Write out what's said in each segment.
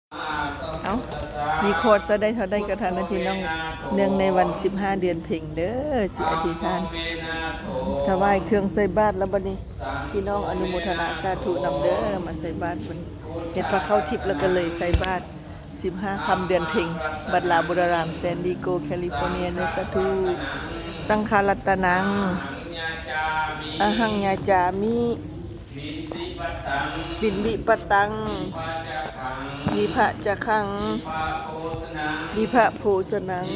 ເອົ້າ ມີຄອດຊະໄດ້ເທົ່າໃດກໍທ່ານນະພີ່ນ້ອງ ເນື່ອງໃນວັນສິບຫ້າເດືອນເພັງເດີ ຊິອະທິຖານຖວາຍເຄື່ອງໃສ່ບາດ ແລ້ວບັດນີ້ ພີ່ນ້ອງອະນຸໂມທະນາສາທຸນຳເດີ ມາໃສ່ບາດເພິ່ນ ເຮັດພາເຂົ້າທິບ ແລ້ວກໍເລີຍໃສ່ບາດ ສິບຫ້າຄ່ຳເດືອນເພັງ ວັດລາວບຸດລາຣາມ San Diego California ເນີ ສາທຸ ສັງຄະລັດຕະນັງ ອະຫັງຍາຈາມິ ວິນວິປະຕັງ ວິພະຈະຂັງ ວິພະໂພສະນັງ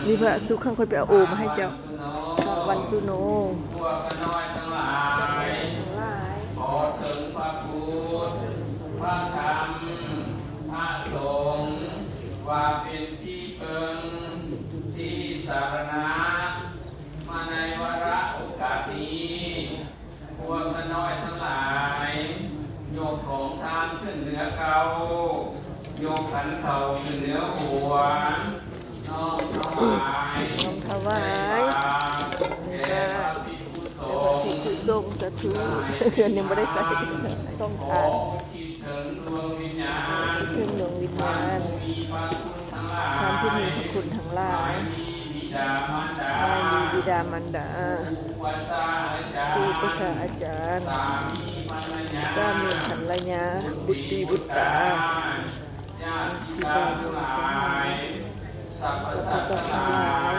ວິພະສຸຂັງ ຂ້ອຍໄປເອົາໂອມາໃຫ້ເຈົ້າ ວັນຕຸໂນ ພວກຂ້ານ້ອຍທັງຫຼາຍ ຂໍເຖິງພະພຸດ ພະທຳ ພະສົງ ວ່າເປັນທີ່ເພິ່ງ ທີ່ສາລະນະ ມາໃນວາລະໂອກາດນີ້ ພວກຂ້ານ້ອຍທັງຫຼາຍ ຍົກກອງທານຂຶ້ນເໜືອເກົ້າ ຍົກຂັນເຂົ້າຂຶ້ນເໜືອຫົວ ນ້ອມຖວາຍ ນ້ອມຖວາຍ ແດ່ພະພິກຂຸສົງ ແດ່ພະພິກຂຸສົງ ສາທຸ ເພິ່ນຍັງບໍ່ໄດ້ໃສ່ ຕ້ອງທານ ເຖິງດວງວິນຍານ ເຖິງດວງວິນຍານ ທ່ານຜູ້ມີພະຄຸນທັງຫຼາຍ ມາຍມີບິດາມານດາ ຄູອຸປັດຊາອາຈານ ສາມີພັນລະຍາ ບຸດຕີບຸດຕາ ຍາດຕິກາທັງຫຼາຍ ສັບພະສັດທັງຫຼາຍ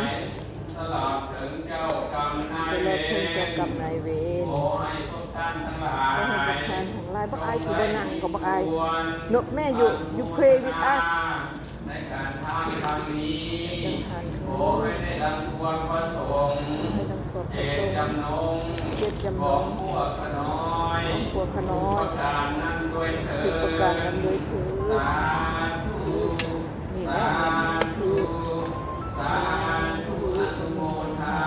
ຕະຫຼອດເຖິງເຈົ້າກຳນາຍເວນ ຕະຫຼອດເຖິງເຈົ້າກຳນາຍເວນ ຂໍໃຫ້ພວກທ່ານທັງຫຼາຍ ຂໍໃຫ້ພວກທ່ານທັງຫຼາຍ ບັກອາຍຄືບໍ່ນັ່ງກໍບັກອາຍ ນກແມ່ you you play with us ໃນການທານຄັ້ງນີ້ ໃນການທານຄັ້ງນີ້ ຂໍໃຫ້ໄດ້ດັ່ງຄວາມປະສົງ ຂໍໃຫ້ໄດ້ດັ່ງຄວາມປະສົງ ເຈດຈຳນົງ ເຈດຈຳນົງ ຂອງພວກຂ້ານ້ອຍ ຂອງພວກຂ້ານ້ອຍ ທຸກປະການນັ້ນດ້ວຍເທີ້ ທຸກປະການນັ້ນດ້ວຍເທີ້ ສາທຸ ສາທຸ ສາທຸ ອະນຸໂມທາ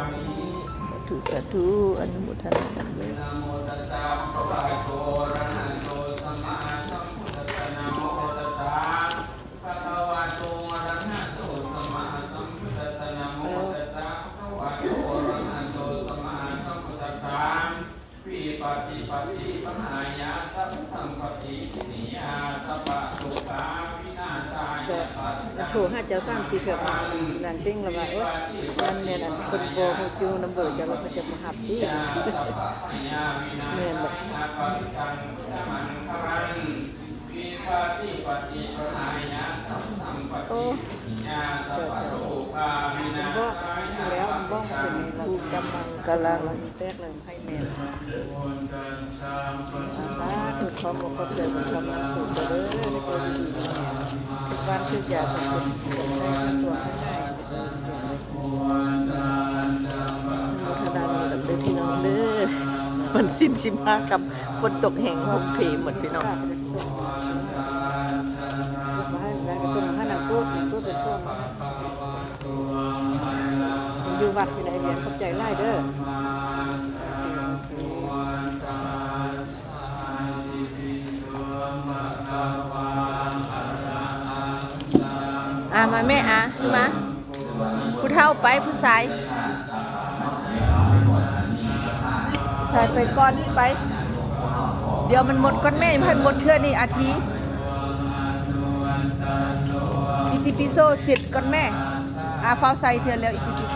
ມິ ສາທຸ ສາທຸ ອະນຸໂມທະນານຳເດີ ນະໂມຕັດສະ ພະຄະວະໂຕ ອະລະຫະໂຕ ສຳມາສຳພຸດທັດສະ ນະໂມຕັດສະ ພະຄະວະໂຕ ອະລະຫະໂຕ ສຳມາສຳພຸດທັດສະ ນະໂມຕັດສະ ພະຄະວະໂຕ ອະລະຫະໂຕ ສຳມາສຳພຸດທັດສະ ວິປັດຕິປັດຕິປະຫາຍາ ສັບພະສັມປະຕິ ສິນທິຍາ ສັບພະທຸກຂາ ວິນາສາຍະ ປັດທິຕັງ ໂທຫາເຈົ້າສາມສີ່ເທື່ອ ນາງຕິ່ງລະວ່າ ໂອ້ຍ ນັ້ນແມ່ນອັນເພິ່ນບໍ່ຮູ້ຈື່ນຳເບີເຈົ້າ ລະເພິ່ນຈະບໍ່ຮັບຕິ ແມ່ນບໍ່? ໂອ້ ເຈົ້າ ເຈົ້າ ບໍ່ ແລ້ວບໍ່ເປັນ ຜູ້ກຳລັງກຳລັງແຕກເລີຍ ໃຫ້ແມ່ນ ສາທຸ ຂໍຂອບໃຈບຸນຄຳອັນສູງເດີ ໃນການດີໆ ບ້ານຄືຢາ ເປັນຄົນທີ່ຈະໄດ້ມາຊ່ວຍໃຫ້ ໂມທະນານຳເດີພີ່ນ້ອງເດີ ວັນສິນສິບຫ້າຄ່ຳ ຝົນຕົກແຮງ ຫົກເພໝົດພີ່ນ້ອງ ຢູ່ວັດນີ້ແຫຼະ ຂອບໃຈຫຼາຍເດີ. ອາ ມາແມ່ ອາ ຂຶ້ນມາ ຜູ້ເຖົ້າໄປ ຜູ້ຊາຍ ຊາຍໄປກ່ອນ ໄປ ດຽວມັນໝົດກ່ອນແມ່ ຍັງບໍ່ທັນໝົດເທື່ອນີ້ ອາທີ ອິຕິປິໂສເສັດກ່ອນແມ່ ອາ ຟ້າວໃສ່ເທື່ອແລ້ວ ອິຕິປິໂສ.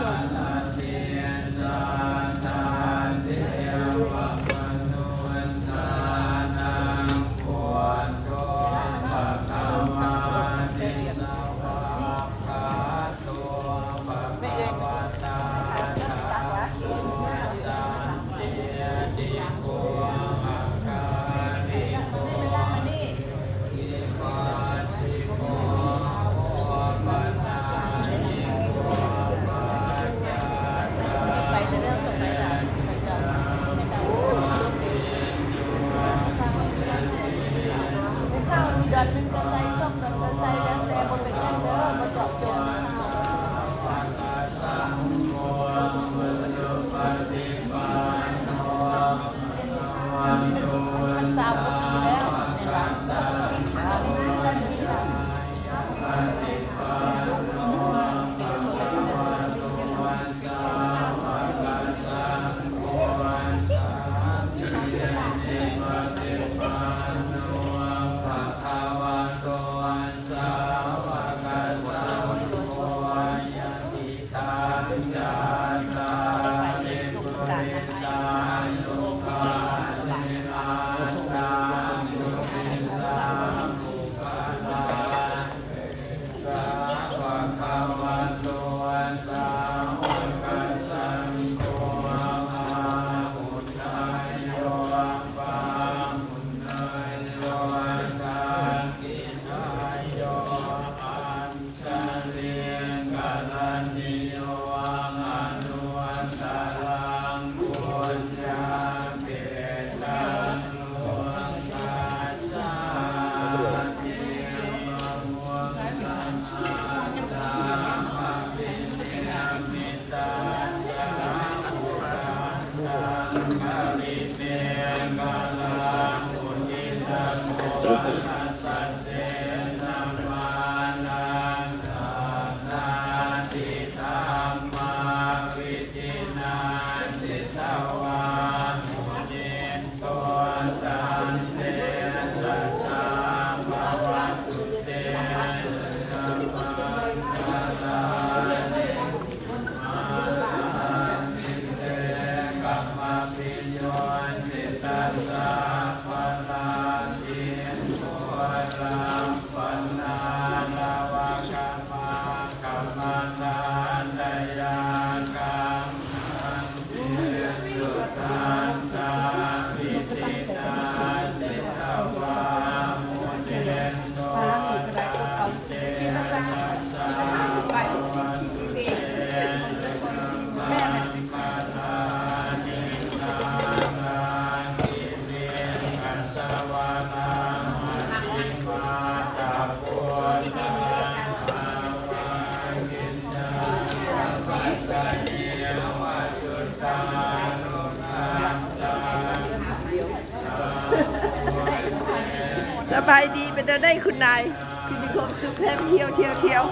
ສະບາຍດີ ເປັນແນວໃດຄຸນນາຍ? ຄືມີຄວາມສຸກແຮງ ທ່ຽວ ທ່ຽວ ທ່ຽວ.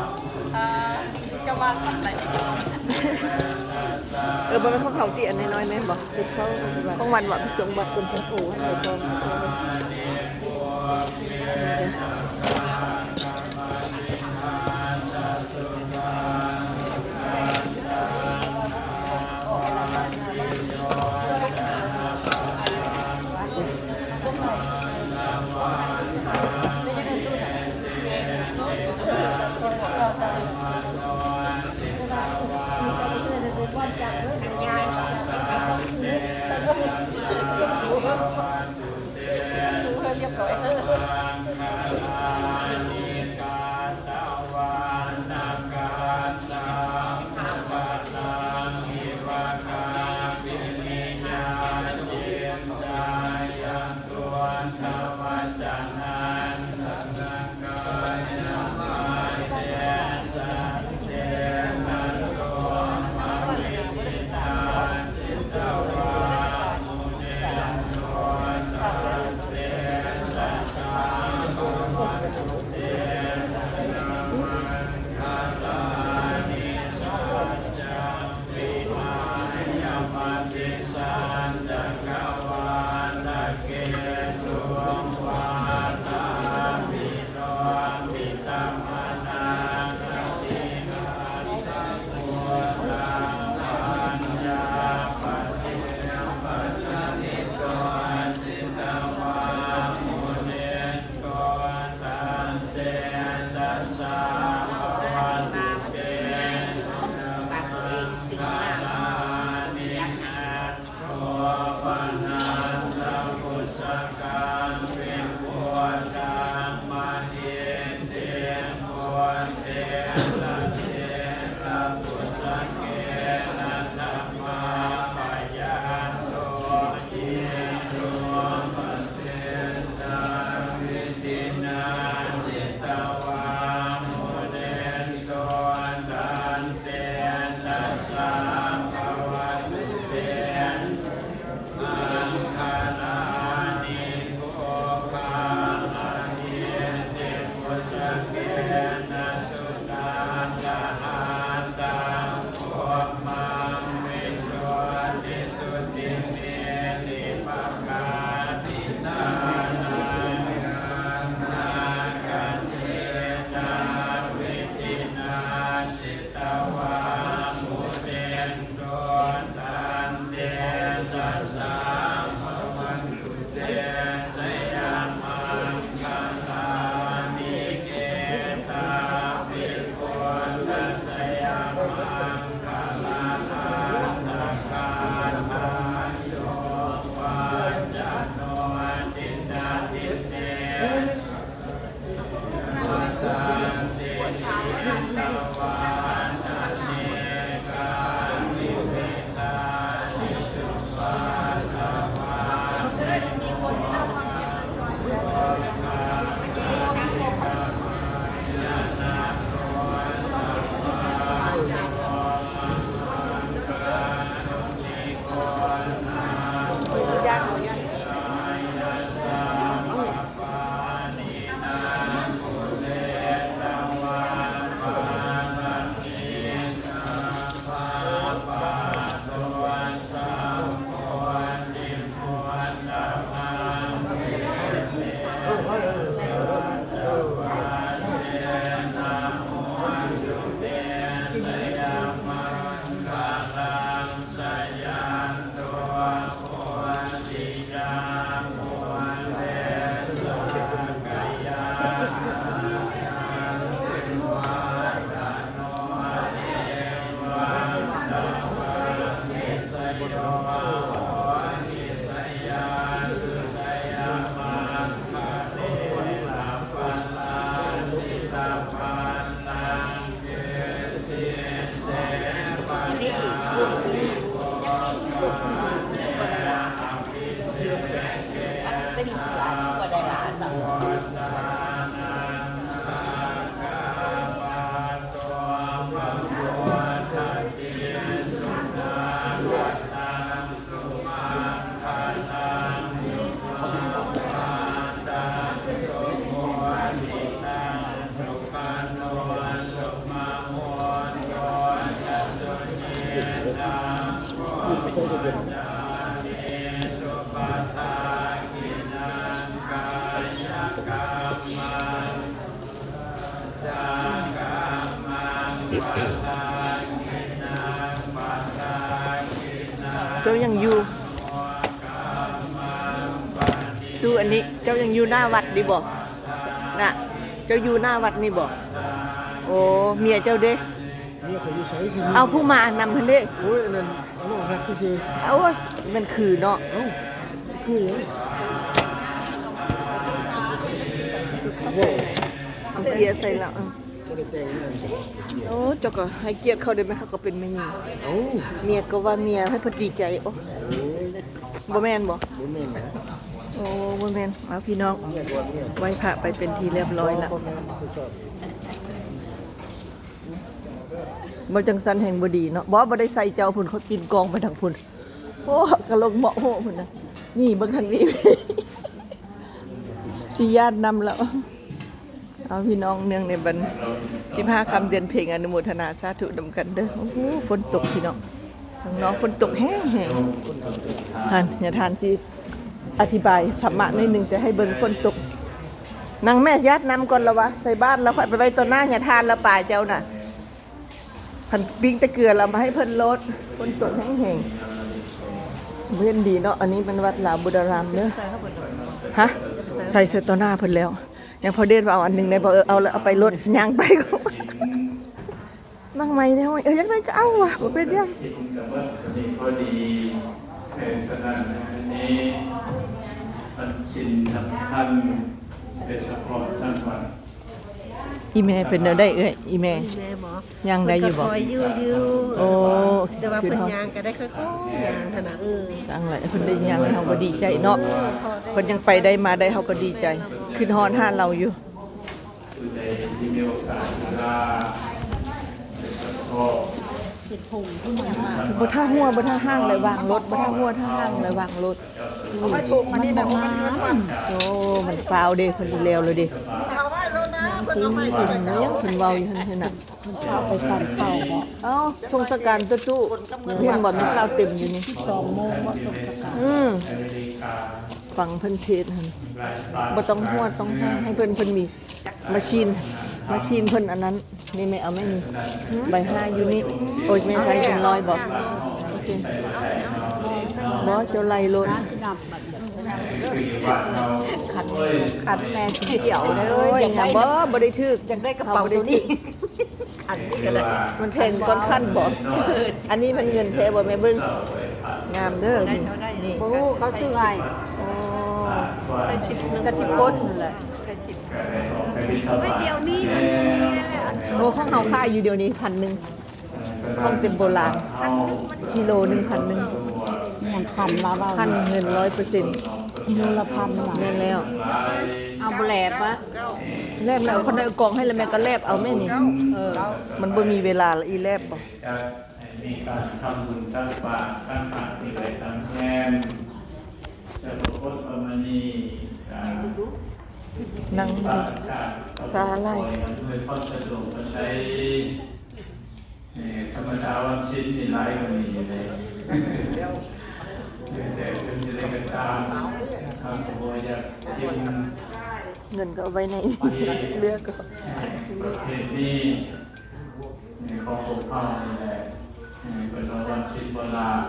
ເອີ ຈະວ່າສັກໄດ້ ເອີ ບໍ່ແມ່ນຂອງເຂົາຕິ ອັນນ້ອຍໆ ແມ່ນບໍ່? ເຮັດເຂົ້າ ຂອງຫວານ ຂອງຫວານຫວານ ໄປສົ່ງບັດກ່ອນ ໂອ້ ໃຫ້ໄປກ່ອນ. ເຈົ້າຍັງຢູ່ ຕູ້ອັນນີ້ ເຈົ້າຍັງຢູ່ໜ້າວັດນີ້ບໍ່? ນະ ເຈົ້າຢູ່ໜ້າວັດນີ້ບໍ່? ໂອ້ ເມຍເຈົ້າເດ້? ເມຍຂ້ອຍຢູ່ໃສຊິ? ເອົາ ຜູ້ມານຳຫັ້ນເດ້? ໂອ້ຍ ອັນນັ້ນນ້ອງຮັກຊື່ໆ. ໂອ້ຍ ແມ່ນຄືເນາະ. ເອົ້າ ຄືຫຍັງ? ເວົ້າ ເສຍໃສ່ລາວ. ບໍ່ໄດ້ແຕ່ງງານກັນ. ໂອ້ ເຈົ້າກໍໃຫ້ກຽດເຂົາໄດ້ແມ່ ເຂົາກໍເປັນແມ່ຍິງ. ເອົ້າ ເມຍກໍວ່າເມຍ ໃຫ້ເພິ່ນດີໃຈ. ໂອ້ ໂອ້ຍ ບໍ່ແມ່ນບໍ່? ບໍ່ແມ່ນນະ. ໂອ້ ບໍ່ແມ່ນ. ເອົາ ພີ່ນ້ອງ ເມຍກໍວ່າເມຍ ໄຫວ້ພະໄປເປັນທີ່ລຽບຮ້ອຍລະ. ບໍ່ ບໍ່ແມ່ນ ບໍ່ຊອບ. ບໍ່ ຈັ່ງຊັ້ນແຮ່ງບໍ່ດີເນາະ. ບໍ່ ບໍ່ໄດ້ໃສ່ເຈົ້າພຸ້ນ ເຂົາກິນກອງໄປທາງພຸ້ນ. ໂອ້ ກະລົງເໝາະໂຫພຸ້ນນະ. ນີ້ເບິ່ງທາງນີ້ ຊິຢ້ານນຳແລ້ວ. ເອົາ ພີ່ນ້ອງ ເນື່ອງໃນວັນສິບຫ້າຄ່ຳເດືອນເພັງ ອະນຸໂມທະນາສາທຸນຳກັນເດີ. ໂອ້ໂຫ ຝົນຕົກພີ່ນ້ອງ ຂ້າງນອກຝົນຕົກແຮງໆ. ຫັ້ນ ຍາທ່ານຊິອະທິບາຍທຳມະໜ້ອຍໜຶ່ງ ແຕ່ໃຫ້ເບິ່ງຝົນຕົກ. ນາງແມ່ຢ້ານນຳກ່ອນລະວະ ໃສ່ບາດລະ ຂ້ອຍໄປໄວ້ຕໍ່ໜ້າຍາທ່ານລະ ປາເຈົ້ານະ. ຄັນປີ້ງແຕ່ເກືອລະມາໃຫ້ເພິ່ນໂລດ ຝົນຕົກແຮງໆ. ບໍ່ເຫັນດີເນາະ. ອັນນີ້ແມ່ນວັດລາວບຸດາລາມເດີ. ຮະ ໃສ່ ໃສ່ຕໍ່ໜ້າເພິ່ນແລ້ວ. ຍັງພໍເດດວ່າເອົາອັນໜຶ່ງໄດ້ບໍ່? ເອີ ເອົາລະ ເອົາໄປໂລດ ຍ່າງໄປ. ນາງໃໝ່ແນວ ເອີ ຢາກໄດ້ກໍເອົາວະ ບໍ່ເປັນຫຍັງ. ພໍດີ ເອີ ສະນັ້ນ ອັນນີ້ມັນສິນສຳຄັນ ໂດຍສະເພາະທາງວັດ. ອີແມ່ເປັນແນວໃດເອື້ອຍ? ອີແມ່ ອີແມ່ບໍ່ ຍ່າງໄດ້ຢູ່ບໍ່? ເພິ່ນກໍຄ່ອຍຢູ່ຢູ່. ໂອ້ ແຕ່ວ່າເພິ່ນຍ່າງກໍໄດ້ຄ່ອຍໆຍ່າງຫັ້ນນະ. ເອີ ຈັ່ງໃດເພິ່ນໄດ້ຍ່າງໃຫ້ເຮົາກໍດີໃຈເນາະ. ເອີ ພໍໄດ້ ເພິ່ນຍັງໄປໄດ້ມາໄດ້ ເຮົາກໍດີໃຈ. ເອີ ຄິດຮອດຫາລາວຢູ່. ຜູ້ໃດທີ່ມີໂອກາດເວລາ ເຮັດສະເພາະ ບໍ່ຖ້າຫົວ ບໍ່ຖ້າຫ້າງ ແລະວາງລົດ ບໍ່ຖ້າຫົວ ຖ້າຫ້າງ ແລະວາງລົດ. ເອົາໄວ້ຖົງອັນນີ້ນະ ມັນບໍ່ງາມ. ໂອ້ ມັນຟ້າວເດ້ ເພິ່ນແລ້ວແລ້ວເດ້. ເອົາໄວ້ໂລດນະ ເພິ່ນເອົາໄວ້ ເພິ່ນເວົ້າຢູ່ຫັ້ນນະ. ມັນພາໄປສັນເຂົ້າເນາະ. ເອົ້າ ຊົງສະການໂຕຕູ້ ເຫັນບໍ່? ແມ່ນເຂົ້າເຕັມຢູ່ນີ້. ສິບສອງໂມງບໍ່ ຊົງສະການ. ອືມ ຟັງເພິ່ນເທດຫັ້ນ ບໍ່ຕ້ອງຫົວຕ້ອງຫ້າງ ໃຫ້ເພິ່ນ ເພິ່ນມີມາຊີນ ມາຊີນເພິ່ນອັນນັ້ນ. ນີ້ແມ່ເອົາແມ່ນີ້ ໃບຫ້າຢູ່ນີ້. ໂອ້ຍ ແມ່ໃສ່ເປັນຮ້ອຍບໍ່? ໂອເຄ ບໍ່ ເຈົ້າໄລ່ໂລດ. ຄັນ ຄັນແມ່ສຽວເດີ. ໂອ້ຍ ຍັງໄດ້ ບໍ່ ບໍ່ໄດ້ຖືກ ຢາກໄດ້ກະເປົາໂຕນີ້. ອັນນີ້ກໍໄດ້ ມັນແພງກ່ອນຄັນບໍ່? ເອີ ອັນນີ້ມັນເງິນແທ້ບໍ່ແມ່? ເບິ່ງ ງາມເດີ ນີ້ ນີ້. ໂອ້ ເຂົາຊື້ໃຫ້. ໂອ້ ກະສິບຄົນຫັ້ນແຫຼະ. ໂອ້ ຂອງເຮົາຂາຍຢູ່ດຽວນີ້ພັນໜຶ່ງ ຂອງເຕັມໂບລານ ກິໂລໜຶ່ງພັນໜຶ່ງ. ຫຍັງຄັນລະເວົ້າ ຄັນເງິນຮ້ອຍເປີເຊັນ ກິໂລລະພັນ. ແມ່ນແລ້ວ. ເອົາບໍ່ແລບວະ? ແລບແລ້ວ ຄັນໄດ້ເອົາກອງໃຫ້ແລ້ວ ແມ່ກໍແລບເອົາແມ່ນີ້. ເອີ ມັນບໍ່ມີເວລາລະ ອີແລບບໍ່? ຈັດໃຫ້ມີການທຳບຸນຕັກບາດ ທັງທາງເຫຼືອທາງແຮມ ຈະປາກົດວ່າມື້ນີ້ການ ນັ່ງຢູ່ ສາຫຼາຍ ອຳນວຍຄວາມສະດວກປານໃດ. ເອີ ທຳມະດາວັນສິນນີ້ຫຼາຍກວ່ານີ້ຢູ່ເດ້ ແຕ່ເພິ່ນຈະໄດ້ກໍຕາມ ເຮົາກໍບໍ່ຢາກກິນ ເງິນກໍເອົາໄວ້ໃນ ເຫຼືອກໍ ເອີ ປະເພດນີ້ ເອີ ຂອງພວກເຮົານີ້ແຫຼະ ເອີ ເພິ່ນວ່າວັນສິນບໍ່ຫຼາບ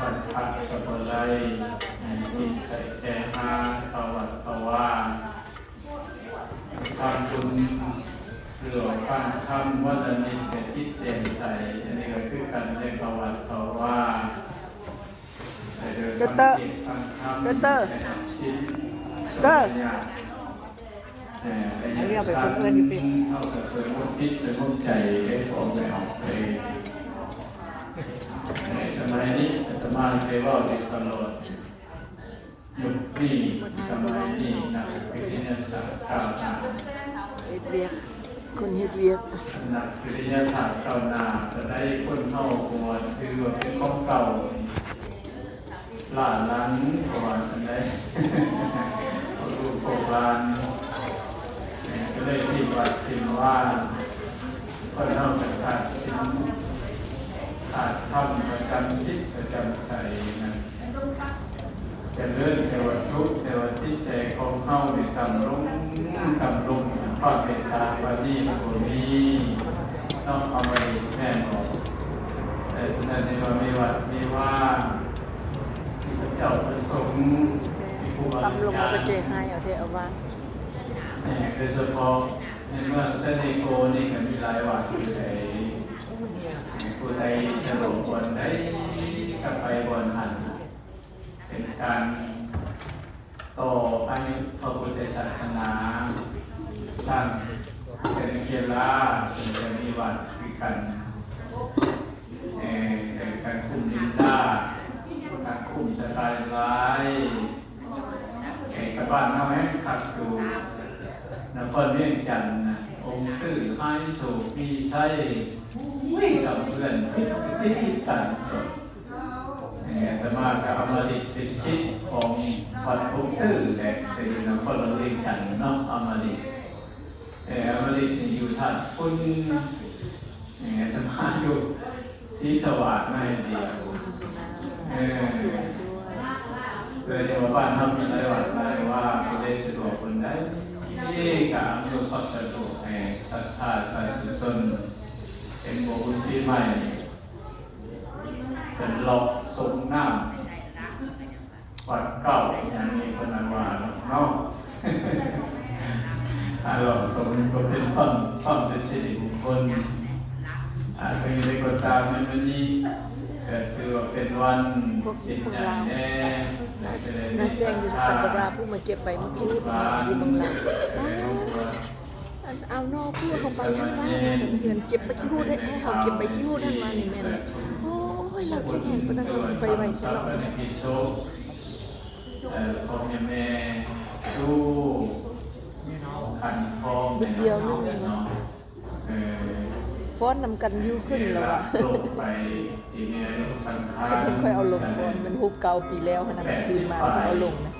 ວັນພັດກໍບໍ່ໄດ້ ເອີ ກິນໃສ່ແຄຫາ ເຂົ້າວັດເຂົ້າວາ. ທຳບຸນເພື່ອຟັງທຳວັນລະນິດ ແຕ່ຈິດແຈ່ມໃສ. ອັນນີ້ກໍຄືກັນ ໄດ້ເຂົ້າວັດເຂົ້າວາ ໄດ້ຟັງເທດຟັງທຳ ໄດ້ຮັບສິນ ເຕີ ໄດ້ຍັງສັ້ນ ເຮົາກໍສະຫງົບຈິດສະຫງົບໃຈ ໄດ້ອອກໄປ ອອກໄປ. ໃນສະໄໝນີ້ ອາດຕະມາໄດ້ເວົ້າຢູ່ຕະຫຼອດ. ຍຸກນີ້ສະໄໝນີ້ ນັກວິທະຍາສາດກ້າວໜ້າ ເຮັດວຽກ ຄົນເຮັດວຽກ ນັກວິທະຍາສາດກ້າວໜ້າປານໃດ ຄົນເຮົາກໍວ່າຖືວ່າເປັນຂອງເກົ່າ ລ້າຫຼັງ ເຂົາວ່າຊັ້ນໃດ. ພວກລູກພວກຫຼານກໍເລີຍຖິ້ມວັດຖິ້ມວາ ຄົນເຮົາກໍຂາດສິນ ຂາດທຳປະຈຳຈິດປະຈຳໃຈນະ. ຈະເລີນແຕ່ວັດຖຸ ແຕ່ວ່າຈິດໃຈຂອງເຮົານີ້ຕ່ຳລົງ ຕ່ຳລົງ ຄວາມເມດຕາປານີມັນບໍ່ມີ. ເນາະ ເອົາໄວ້ແມ່ນບໍ່? ແຕ່ສະນັ້ນເຫັນວ່າມີວັດມີວາ ທີ່ພະເຈົ້າພະສົງ ທີ່ຄູບາອາຈານ ຕຳລົງແລ້ວກໍເຈໃຫ້ເອົາແທ້ເອົາວ່າ ແມ່ນ ໂດຍສະເພາະໃນເມືອງຊານດິເອໂກນີ້ກໍມີຫຼາຍວັດຢູ່ໃດ໋ ຜູ້ໃດສະດວກບ່ອນໃດກໍໄປບ່ອນຫັ້ນ ເປັນການ ຕໍ່ອາຍຸພະພຸດທະສາສະໜາ ທາງເວເນຊູເອລາເພິ່ນກໍມີວັດຄືກັນ ເອີ ເປັນການຄຸ້ມລິນດາ ການຄຸ້ມສະກາຍຫຼາຍ ເອີ ກະບ້ານເຮົາແຮງຄັກຢູ່ນະຄອນວຽງຈັນນະ ອົງຕື້ ໄຮໂຊ ມີໄຊ ໂອ້ຍ ສຳເພື່ອນຕິດກັນ ເອີ ອາດຕະມາກໍອຳມະລິດເປັນສິດຂອງວັດອົງຕື້ແຫຼະ ແຕ່ຢູ່ນະຄອນຫຼວງວຽງຈັນເນາະ ອຳມະລິດ ເອີ ອຳມະລິດນີ້ຢູ່ທາດຝຸ່ນ ເອີ ອາດຕະມາຢູ່ສີສະຫວາດມາໃຫ້ດີ ເອີ ເພື່ອຈະວ່າບ້ານເຮົາມີຫຼາຍວັດຫຼາຍວາ ຜູ້ໃດສະດວກບ່ອນໃດ ກໍອຳນວຍຄວາມສະດວກໃຫ້ສັດທາສາທຸຊົນ ເປັນບຸນປີໃໝ່ ເປັນລອກສົງນ້ຳວັດເກົ່າ ຢ່າງນີ້ເພິ່ນວ່າເນາະ ອາ ລອກສົງກໍເປັນຄວາມ ຄວາມເປັນສິລິມຸງຄຸນ ອາ ເຖິງຢ່າງໃດກໍຕາມ ໃນມື້ນີ້ກໍຖືວ່າເປັນວັນສິນໃຫຍ່ແດ່ ແລະ ກໍໄດ້ມີສັດທາ ຜູ້ມາເກັບໃບມະກູດເນາະ ຢູ່ເມືອງລາວ ອັນ ເອົາເນາະ ຄືເຮົາໄປຫັ້ນວ່າ ເພິ່ນເກັບໃບຂີ້ຫູດ ໃຫ້ເຮົາເກັບໃບຂີ້ຫູດຫັ້ນວ່າ ນີ້ແມ່ນແຫຼະ ໂອ້ຍ ລາວແຂງແຮງປານນັ້ນ ເຮົາໄປໄວແທ້ເນາະ ເອີ ພໍ່ແມ່ຕູ້ ຂັນທອງ ດຽວໜຶ່ງ ເນາະ ເອີ ຟ້ອນນຳກັນຢູ່ຂຶ້ນແລ້ວວ່າ ລົງໄປ ທີ່ແມ່ລົງສັງຂານ ຂ້ອຍເອົາລົງກ່ອນ ມັນຮູບເກົ່າປີແລ້ວຫັ້ນນະ ຄືນມາເພິ່ນເອົາລົງນະ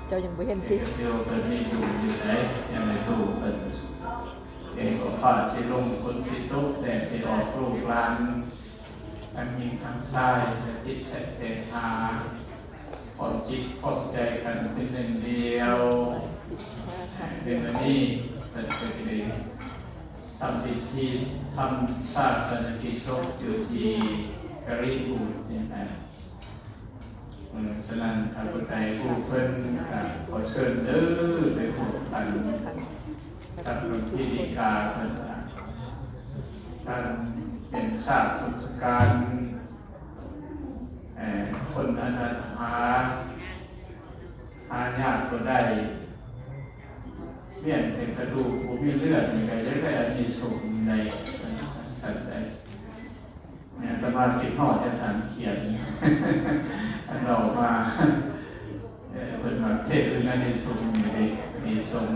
ເຈົ້າຍັງບໍ່ເຫັນຕິ? ເອີ ເພິ່ນມີດຸ່ມຢູ່ໃດ ຍັງໄດ້ຕູ້ເພິ່ນ ເອີ ກໍຟ້າຊິລົງ ຝົນຊິຕົກ ແດດຊິອອກ ລູກຫຼານທັງຍິງທັງຊາຍ ຈະຕິດແຊະແຕກຫາ ພ້ອມຈິດພ້ອມໃຈກັນເປັນໜຶ່ງດຽວ ໃນມື້ນີ້ເພິ່ນກໍຈະໄດ້ ທຳພິທີ ທຳຊາປະນະກິດສົບຢູ່ທີ່ກະລິບູດນີ້ນະ ເອີ ສະນັ້ນ ຖ້າຜູ້ໃດຮູ້ເພິ່ນກໍຂໍເຊີນເດີ ໄປຮ່ວມກັນກັບຫຼວງພີ່ດີກາເພິ່ນ ທ່ານເປັນຊາດສົງສະການ ເອີ ຄົນອະນາຖາ ຫາຍາກບໍ່ໄດ້ ວຽນແຕ່ກະດູກ ບໍ່ມີເລືອດນີ້ ກໍຢາກໄດ້ອານິສົງໃດ ຊັ້ນໃດ ອາດຕະມາຄິດຮອດອາຈານຂຽນ ອັນເວົ້າມາ ເອີ ເພິ່ນວ່າເທດເລື່ອງອານິສົງນີ້ເດ້ ອານິສົງ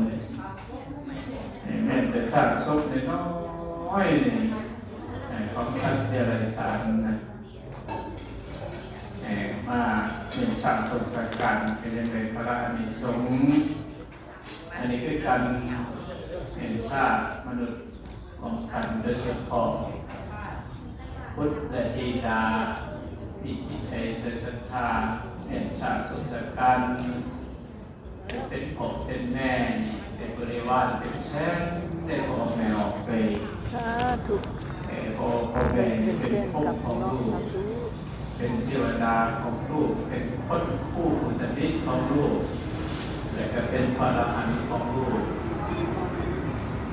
ເອີ ແມ່ນແຕ່ສ້າງສົບນ້ອຍໆນີ້ ເອີ ຂອງສັດເດຍລະສານນະ ເອີ ມາເປັນສ້າງສົງສາການ ກໍຍັງໄດ້ພະລະອານິສົງ ອັນນີ້ຄືການເປັນຊາດມະນຸດຮ່ວມກັນ ໂດຍສະເພາະບຸດ ແລະ ທິດາ ມີຈິດໃຈໃສ່ສັດທາ ເປັນຊາດສົງສາການ ເປັນພໍ່ເປັນແມ່ນີ້ ເປັນບໍລິວານເປັນແສນ ໄດ້ພໍ່ແມ່ອອກເປີຍ ສາທຸ ເອີ ພໍ່ ພໍ່ແມ່ນີ້ເປັນປົກຂອງລູກ ເປັນເທວະດາຂອງລູກ ເປັນຄຸນຄູອຸດຕະນິຂອງລູກ ແລະ ກໍເປັນພະອະລະຫັນຂອງລູກ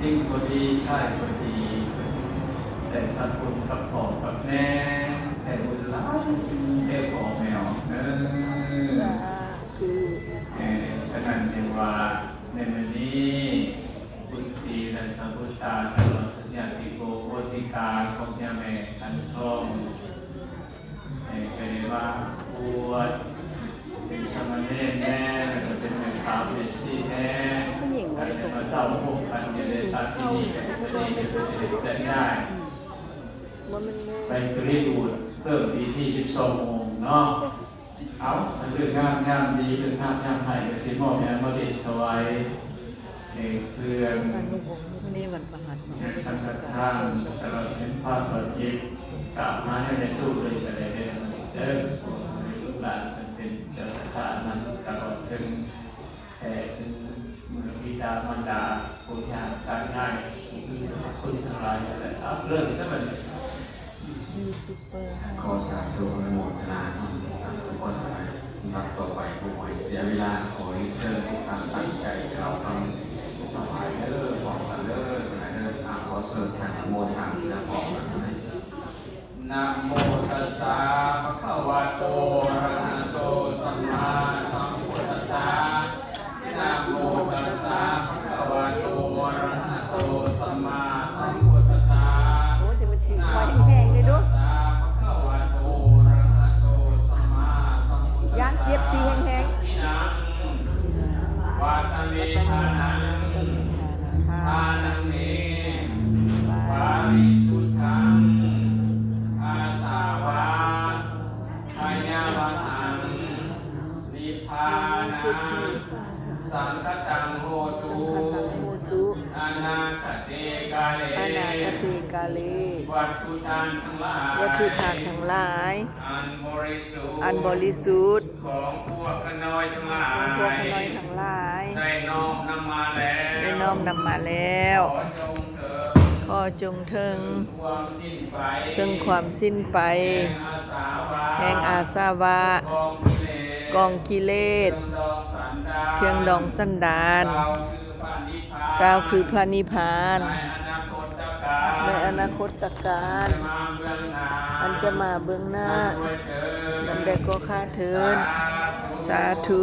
ຍິງກໍດີ ຊາຍກໍດີ ໄດ້ທຳບຸນກັບພໍ່ກັບແມ່ ໄດ້ບຸນຫຼາຍເດ້ພໍ່ແມ່ເອີຍ ສາທຸ ເອີ ສະນັ້ນຈຶ່ງວ່າ ໃນມື້ນີ້ ບຸດສີລະຊະບຸດຕາ ຕະຫຼອດເຖິງຍາຕິໂກໂຫຕິກາຂອງຍາແມ່ຂັນທອງ ໃຫ້ໄປໄດ້ມາບວດເປັນສາມະເນນແດ່ ແລ້ວກໍເປັນແມ່ຂາວແມ່ຊີແດ່ ໃຫ້ໄດ້ມາເຕົ້າໂຮມກັນຢູ່ໃນຊາດທີ່ນີ້ ແຕ່ນີ້ຈະເປັນເລື່ອງໃຫຍ່ ໄປກະລິບູດ ເລີ່ມພິທີສິບສອງໂມງເນາະ. ເອົາ ເລີກງາມຍາມດີ ເລີກງາມຍາມໄຫ້ ກໍຊິມອບຍາມມະລິດຖວາຍ ເອີ ເຄື່ອງ ວັນພະຫັດເນາະ ສັງຄະທານ ຕະຫຼອດເຖິງພະປະຕິບ ຕາມມາໃຫ້ແມ່ຕູ້ເລີຍກໍໄດ້ເດີ ເດີ ລູກຫຼານເປັນເຈົ້າສັດທານຳ ຕະຫຼອດເຖິງແຂກ ເຖິງມື້ພິ ດາມານດາ ຜູ້ທີ່ຮັກການງານ ທີ່ມີຄຸນທັງຫຼາຍ ເລີ່ມຊະບັດນີ້. ມີຊຸບເປີໃຫ້ ຂໍສາທຸອະນຸໂມທະນານຳທຸກຄົນ. ລຳດັບຕໍ່ໄປ ບໍ່ໃຫ້ເສຍເວລາ ຂໍຮຽນເຊີນທຸກທ່ານຕັ້ງໃຈກ່າວຄຳຖວາຍເດີ ພ້ອມກັນເດີ ເດີ. ຂໍເຊີນທ່ານອະນຸໂມທະນາພ້ອມກັນ. ນະໂມຕັດສະ ພະຄະວະໂຕ ອະລະຫະໂຕ ສຳມາສຳພຸດທັດສະ. ນະໂມຕັດສະ ພະຄະວະໂຕ ອະລະຫະໂຕ ສຳມາສຳພຸດທັດສະ. ໂອ້ຍ ຈະມາຖືຄອຍແຮງໆເລີຍດຸ. ນະໂມຕັດສະ ພະຄະວະໂຕ ອະລະຫະໂຕ ສຳມາສຳພຸດທັດສະ. ຢ້ານເຈັບຕີແຮງໆ. ວັດຕະເມທານັງ ທານັງເມ ປາຣິສຸດທັງ ອາສະວະ ຂະຍາວະຫັງ ນິບພານະ ສັງຄະຕັງ ໂຫຕຸ ອະນາຄະເຕກາເລ ອະນາຄະເຕກາເລ ວັດຖຸທາດທັງຫຼາຍ ວັດຖຸທາດທັງຫຼາຍ ອັນບໍລິສຸດ ອັນບໍລິສຸດ ຂອງພວກຂ້ານ້ອຍທັງຫຼາຍ ຂອງພວກຂ້ານ້ອຍທັງຫຼາຍ ໄດ້ນ້ອມນຳມາແລ້ວ ໄດ້ນ້ອມນຳມາແລ້ວ ຂໍຈົ່ງເຖິງ ຂໍຈົ່ງເຖິງ ຄວາມສິ້ນໄປ ເຊິ່ງຄວາມສິ້ນໄປ ແຫ່ງອາສາວະ ແຫ່ງອາສາວະ ກອງກິເລດ ກອງກິເລດ ເຄື່ອງດອງສັນດານ ເຄື່ອງດອງສັນດານ ກ່າວຄືພຣະນິບພານ ກ່າວຄືພຣະນິບພານ ໃນອະນາຄົດຕະການ ໃນອະນາຄົດຕະການ ອັນຈະມາເບື້ອງໜ້າ ອັນຈະມາເບື້ອງໜ້າ ນັ້ນແດ່ກໍຂ້າເທີ້ນ ສາທຸ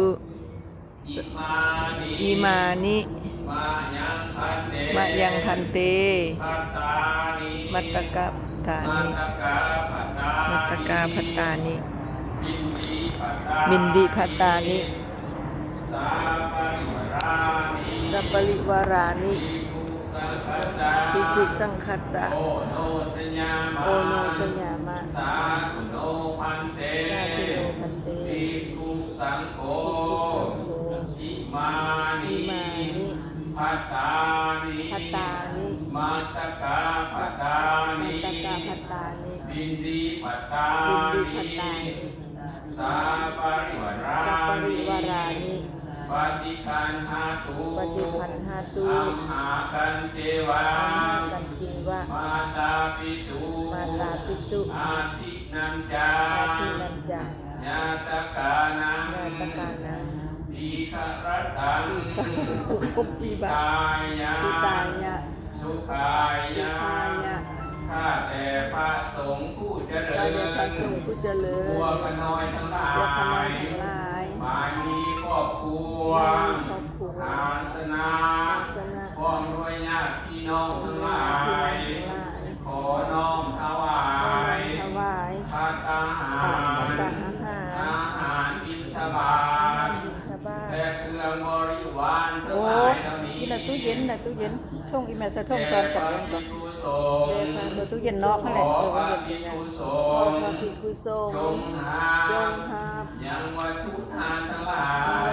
ສາທຸ. ອິມານິ ມະຍັງພັນເຕ ມະຍັງພັນເຕ ພັດຕານິ ມັດຕະກະພັດຕານິ ມັດຕະກະພັດຕານິ ມັດຕະກະພັດຕານິ ບິນດີພັດຕານິ ບິນດີພັດຕານິ ສາປະລິວາຣານິ ສາປະລິວາຣານິ ພິກຂຸສັງຄັດສະ ພິກຂຸສັງຄັດສະ ໂອໂນສະຍາມະ ໂອໂນສະຍາມະ ສາທຸໂນພັນເຕ ສາທຸໂນພັນເຕ ພິກຂຸສັງໂຄ ພິກຂຸສັງໂຄ ອິມານິ ອິມານິ ພັດຕານິ ພັດຕານິ ມັດຕະກະພັດຕານິ ມັດຕະກະພັດຕານິ ບິນດີພັດຕານິ ບິນດີພັດຕານິ ສາປະລິວາຣານິ ສາປະລິວາຣານິ ປະຕິຄັນຫາຕຸ ປະຕິຄັນຫາຕຸ ອັມຫາກັນເຈວະ ອັມຫາກັນເຈວະ ມາຕາປິຕຸ ມາຕາປິຕຸ ອາທິນນະຈາ ອາທິນນະຈາ ຍາຕະການັງ ຍາຕະການັງ ທີຄະຣະຕັງ ທີຄະຣະຕັງ ປະຕິປາຍະ ປະຕິປາຍະ ທິຕາຍະ ສຸຂາຍະ ສຸຂາຍະ ຂ້າແຕ່ພະສົງຜູ້ຈະເລີນ ຂ້າແຕ່ພະສົງຜູ້ຈະເລີນ ພວກຂ້ານ້ອຍທັງຫຼາຍ ພວກຂ້ານ້ອຍທັງຫຼາຍ ໝາຍມີຄອບຄົວ ໝາຍມີຄອບຄົວ ຫານສະນາ ຫານສະນາ ພ້ອມດ້ວຍຍາດພີ່ນ້ອງທັງຫຼາຍ ພ້ອມດ້ວຍຍາດພີ່ນ້ອງທັງຫຼາຍ ຂໍນ້ອມຖວາຍ ຂໍນ້ອມຖວາຍ ພັດຕາຫານ ພັດຕາຫານ ອາຫານບິນທະບາດ ບິນທະບາດ ແລະ ເຄື່ອງບໍລິວານທັງຫຼາຍເຫຼົ່ານີ້ ໂອ້ ນີ້ລະຕູ້ເຢັນນະ ຕູ້ເຢັນ ຖົງອີ່ແມ່ສະຖົງຊ້ອນກັບຫຍັງກໍ ແດ່ພະພິກຂຸສົງ ແດ່ພະ ເອີ ຕູ້ເຢັນນອກຫັ້ນແຫຼະ ເອີ ຕູ້ເຢັນເປັນຫຍັງ ຂໍພະພິກຂຸສົງ ຂໍພະພິກຂຸສົງ ຈົ່ງຮັບ ຈົ່ງຮັບ ຍັງວັດຖຸທາດທັງຫຼາ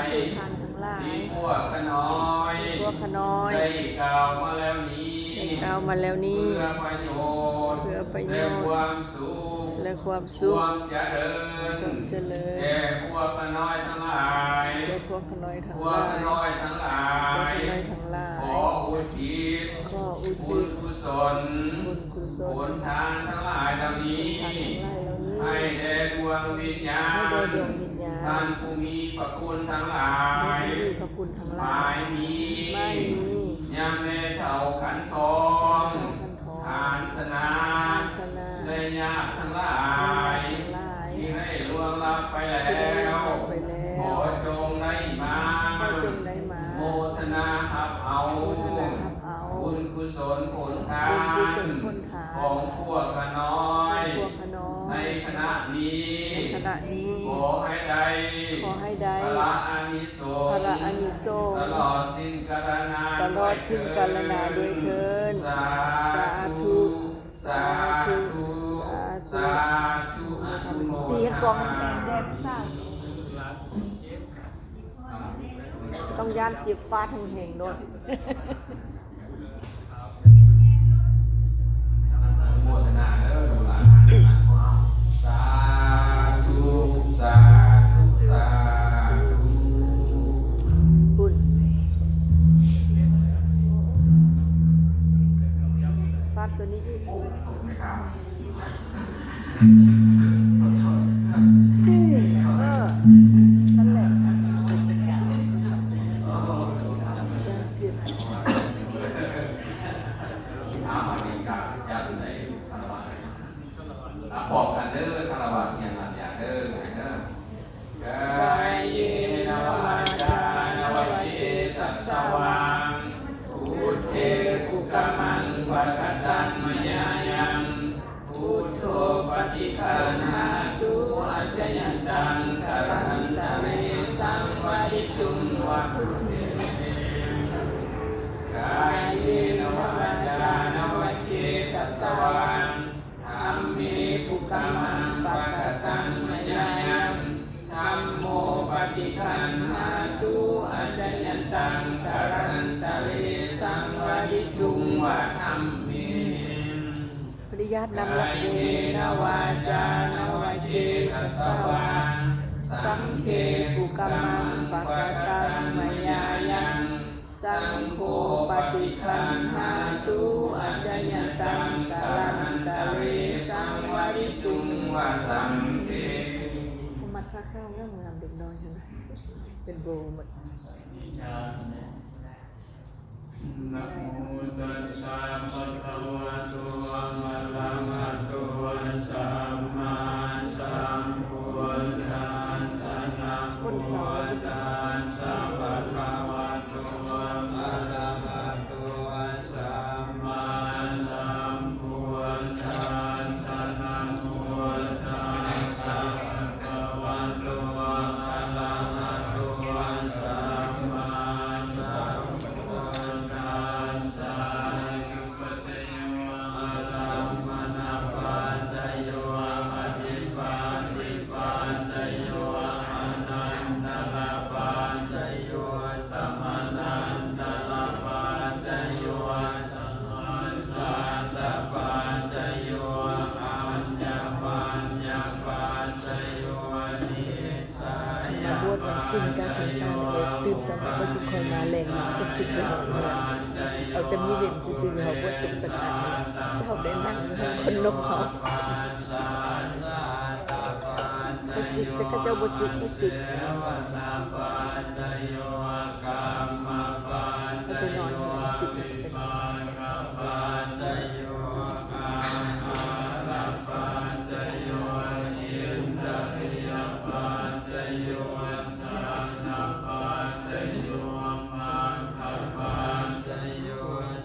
ຍ ຍັງວັດຖຸທາດທັງຫຼາຍ ທີ່ພວກຂ້ານ້ອຍ ທີ່ພວກຂ້ານ້ອຍ ໄດ້ກ່າວມາແລ້ວນີ້ ໄດ້ກ່າວມາແລ້ວນີ້ ເພື່ອປະໂຫຍດ ເພື່ອປະໂຫຍດ ແລະ ຄວາມສຸກ ແລະ ຄວາມສຸກ ຄວາມຈະເລີນ ຄວາມຈະເລີນ ແກ່ພວກຂ້ານ້ອຍທັງຫຼາຍ ແກ່ພວກຂ້ານ້ອຍທັງຫຼາຍ ພວກຂ້ານ້ອຍທັງຫຼາຍ ພວກຂ້ານ້ອຍທັງຫຼາຍ ຂໍອຸທິດ ຂໍອຸທິດ ບຸນກຸສົນ ບຸນກຸສົນ ຜົນທານທັງຫຼາຍເຫຼົ່ານີ້ ຜົນທານທັງຫຼາຍເຫຼົ່ານີ້ ໃຫ້ແດ່ດວງວິນຍານ ໃຫ້ແດ່ດວງວິນຍານ ທ່ານຜູ້ມີພະຄຸນທັງຫຼາຍ ທ່ານຜູ້ມີພະຄຸນທັງຫຼາຍ ໝາຍມີ ໝາຍມີ ຍາແມ່ເຖົ້າຂັນທອງ ຍາແມ່ເຖົ້າຂັນທອງ ຫານສະນາ ຫານສະນາ ແລະ ຍາດທັງຫຼາຍ ແລະ ຍາດທັງຫຼາຍ ທີ່ໄດ້ລ່ວງລັບໄປແລ້ວ ທີ່ໄດ້ລ່ວງລັບໄປແລ້ວ ຂໍຈົ່ງໄດ້ມາ ຂໍຈົ່ງໄດ້ມາ ໂມທະນາຮັບເອົາ ໂມທະນາຮັບເອົາ ບຸນກຸສົນຜົນທານ ບຸນກຸສົນຜົນທານ ຂອງພວກຂ້ານ້ອຍ ຂອງພວກຂ້ານ້ອຍ ໃນຂະນະນີ້ ໃນຂະນະນີ້ ຂໍໃຫ້ໄດ້ ຂໍໃຫ້ໄດ້ ພະລະອານິ ສົງ ພະລະອານິສົງ ຕະຫຼອດສິ້ນກາລະນານ ຕະຫຼອດສິ້ນກາລະນານດ້ວຍເທີ້ນ ສາທຸ ສາທຸ ສາທຸ ສາທຸ ອະນຸໂມທະນາ ຕີໃຫ້ກອງແຮງແດ່ຜູ້ສາວ ຕ້ອງຢ້ານເຈັບ ຟາດແຮງໆໂລດ. ອະນຸໂມທະນາເດີ ລູກຫຼານຂອງເຮົາ ສາທຸ ສາທຸ ສາທຸ ພຸ້ນ ຕົວນີ້ອີກ ເອີ ນັ້ນແຫຼະ ພ້ອມກັນເດີ ຄາລະວະ ຮຽນນຳຢ່າເດີ ກາເຍນະວາຈານະວະເຈຕະສະວາ ພຸດເທກຸກະມັງປະກະຕັງມະຍາຍັງ ພຸດໂທປະຕິຄັນຫາຕຸ ອາຈະຍັນຕັງກາລັນຕະເລ ສັງວະດິຕຸງວະຕຸເມ ກາເຍນະວາຈານະວະເຈຕະສະວາ ທຳເມກຸກະມັງປະກະຕັງມະຍາຍັງ ທຳໂມປະຕິຄັນຫາຕຸ ອາຈະຍັນຕັງກາລັນຕະເລ ສັງວະດິຕຸງວະທຳເມ ປະລິຍັດນຳລະ ກາເຍນະວາຈານະວະເຈຕະສະວາ ສັງເຄກຸກະມັງປະກະຕັງມະຍາຍັງ ສັງໂຄປະຕິຄັນຫາຕຸ ອາຈະຍັນຕັງກາລັນຕະເລ ສັງວະດິຕຸງວະສັງເຄ ມັດພາເຂົ້າງາມໆ ເດັກນ້ອຍຫັ້ນນະ ເປັນໂບໝົດ. ນະໂມຕັດສະ ພະຄະວະໂຕ ອະລະຫະໂຕ ສຳມາສຳພຸດທັດສະ ນະໂມຕັດສະ ພະຄະວະໂຕ ອະລະຫະໂຕ ສຳມາສຳພຸດທັດສະ ນະໂມຕັດສະ ພະຄະວະໂຕ ອະລະຫະໂຕ ສຳມາສຳພຸດທັດສະ ອາລັມມະນະປັດຈະໂຍ ອະທິປັດຕິປັດຈະໂຍ ອະນັນຕະລະປັດຈະໂຍ ສະມະນັນຕະລະປັດຈະໂຍ ສະຫັດສະຕະປັດຈະໂຍ ອັນຍະປັນຍະປັດຈະໂຍ ນິ ມາບວດວັນສິນກາພັນສານີ້ ຕື່ນເຊົ້າມາກໍຈຶ່ງຄ່ອຍມາ ແລງມາກໍສິກໄປນອນເຮືອນ ເອົາແຕ່ມື້ເວັນຊື່ໆ ເຮົາບວດສົງສະການນີ້ ເຮົາໄດ້ນັ່ງຢູ່ຫັ້ນຄົນນົກເຮົາ ບໍ່ສິກ ແຕ່ເຂົາເຈົ້າບໍ່ສິກ ບໍ່ສິກ ເຮົາໄປນອນເຮືອນສິກ ປັດຈະໂຍ ອາຫາລະປັດຈະໂຍ ອິນດະລິຍະປັດຈະໂຍ ຊານະປັດຈະໂຍ ມັກຂະປັດຈະໂຍ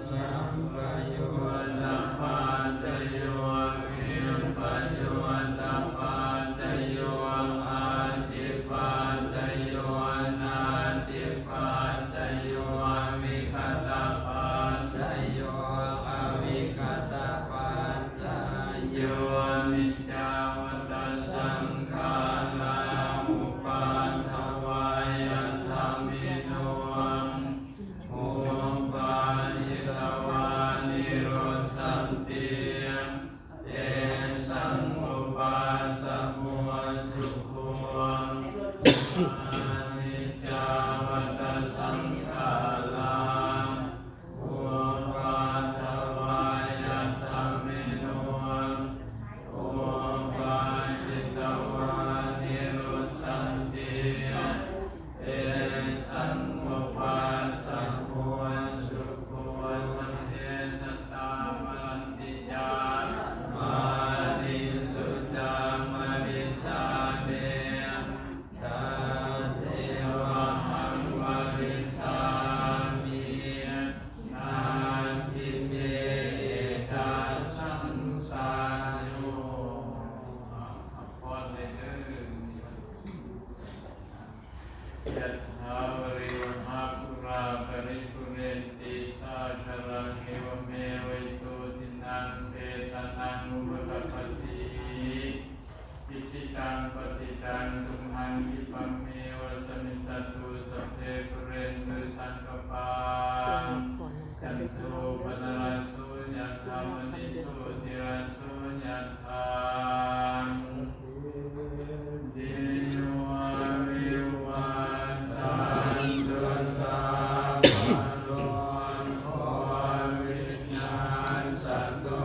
ສັມປະໂຍຊະປັດຈະໂຍ ວິປະໂຍຊະປັດຈະໂຍ ອະທິປັດຈະໂຍ ນາທິປັດຈະໂຍ ວິຄະຕະປັດຈະໂຍ ອະວິຄະຕະປັດຈະໂຍ ນິດ ຈາວັດຕະສັງຂາລາ ອຸປາທະວາຍະທຳມິໂນ ອຸປາທິຕະວາ ນິໂຣດສັນຕິ ເຕສັງ ອຸປາສະໂມ ສຸໂຂ ອະນິດ ຈາວັດຕະສັງຂາລາ ອຸປາທະວາຍະທຳມິໂນ ອຸປາທິຕະວາ ນິໂຣດສັນຕິ ເຕສັງ ອຸປາສະໂມ ສຸໂຂ ສະເພ ສະຕາ ມະລັນຕິ ຈາ ມະນິງ ສຸ ຈາ ມະລິສາ ເມ ຕະເທວະຫັງ ວະລິສາມິ ນາທິເມ ເອຕະສັງສາໂຍ ອາພອນເດີ ຍັດຖາ ວາລິວະຫາ ປູຣາ ປະລິປູເຣນຕິ ສາຄະລັງ ເອວະເມ ວະອິໂຕ ທິນນັງ ເປຕານັງ ອຸປະກັບປະຕິ ອິຊິຕັງ ປັດຕິຕັງ ຕຸມຫັງ ຂິບປະເມວະ ສະມິດສະຕຸ ສະເພ ປຸເຣນຕຸ ສັງກະປາ ຈັນໂທ ປະນະລະໂສ ຍະຖາ ມະນີ ໂຊຕິລະໂສ ຍະຖາ ຕິໂນ ວິວັດທັນຕຸ ສາບພະໂລກ ໂຄວິດ ນາສະຕຸ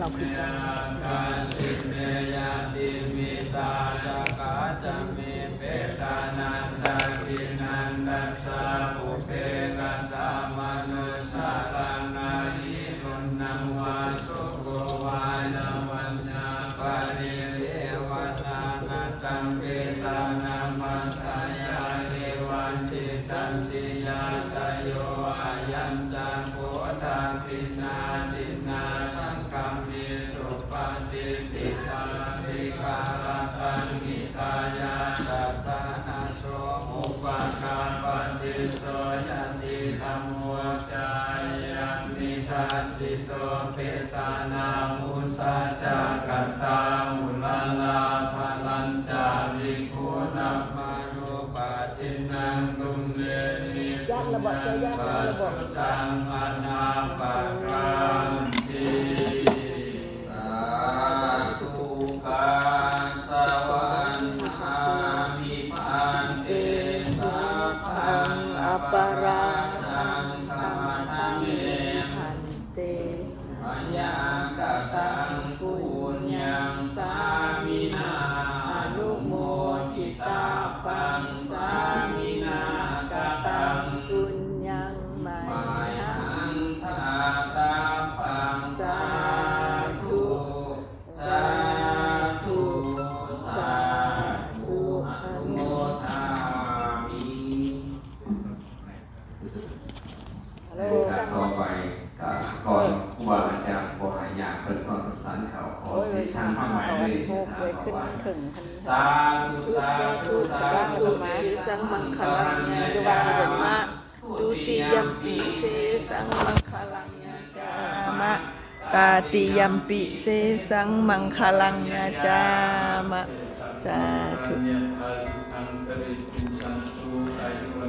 ລາວຄືກັນ. ຍາກາສິເມຍະຕິມິດຕາຈັກຂາຈະມີ ເປຕານັນຕາກິນນັນຕັດສາ ປຸບເພກະຕາມະນຸດສານັງ ນາຫິໂນນະວາ ໂສໂກວາ ຍາວັນຍາປະລິເດວະຕາ ນະຕັງເວທະນາມະສະຍາ ເອວັງຕິດຕັນຕິຍາຕະໂຍ ອາຍັນຈັກຂຸ ດາກຂິນາທິນນາ ສັງຄາມິ ສຸປະຕິດຖິຕາ ວິກະລະຕັງ ຫິຕາຍະ ສັດຖານະໂສ ອຸປະກາປະຕິດໂສ ຍະຕິທຳໂມ ຈາຍັງນິທັດສິໂຕ ເພຕານາ ອຸຊາຈາກະຕາ ອຸລາລາ ພະລັນຈາ ວິກຸນະມານຸ ປາທິນນັງ ຕຸມເມນິ ປຸນຍັງ ປະສຸຕັງ ອະນາປະການຕິ. ສາທຸ ກາສະວັນຫາມິ ພັນເຕ ສັບພັງອະປະລາທັງ ຂະມະທະເມ ພັນເຕ. ມະຍັງກະຕັງປຸນຍັງ ສາມິນາ ອະນຸໂມທິຕາປັງ ສາມິນາ ກະຕັງປຸນຍັງ ມະຫັນທາຕາປັງ ສາທຸ ສາທຸ ສາທຸ ອະນຸໂມທາມິ. ຕໍ່ໄປ ກໍກ່ອນຄູບາອາຈານບໍ່ໃຫ້ຍາກເພິ່ນກ່ອນສັນເຂົ້າ ຂໍສິສັງທຳໃໝເລີຍ ສາທຸ ສາທຸ ສາທຸ ເສສັງມັງຄະລັງ ຍາຈາມະ ທຸຕິຍຳປິ ເສສັງມັງຄະລັງ ຍາຈາມະ ຕາຕິຍຳປິ ເສສັງມັງຄະລັງ ຍາຈາມະ ສາທຸ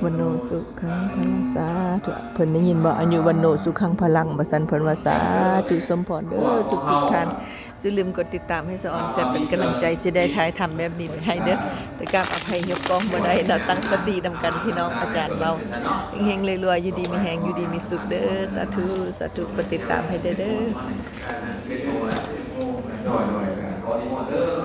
ວັນໂນສຸຂັງພະລັງ ສາທຸ ເພິ່ນໄດ້ຍິນບໍ່ ອາຍຸວັນໂນສຸຂັງພະລັງ ວ່າຊັ້ນ ເພິ່ນວ່າ ສາທຸ ສົມພອນເດີ ທຸກໆທ່ານ. ຢ່າລືມກົດຕິດຕາມໃຫ້ສາວອອນແຊບເປັນກຳລັງໃຈ ຊິໄດ້ຖ່າຍທຳແບບນີ້ໃຫ້ເດີ ແຕ່ກາບອະໄພຍົກກ້ອງບໍ່ໄດ້ເນາະ ຕັ້ງສະຕິນຳກັນພີ່ນ້ອງ ອາຈານເວົ້າ ເຮັງໆ ລວຍໆ ຢູ່ດີມີແຮງ ຢູ່ດີມີສຸກເດີ ສາທຸ ສາທຸ ກົດຕິດຕາມໃຫ້ແດ່ເດີ.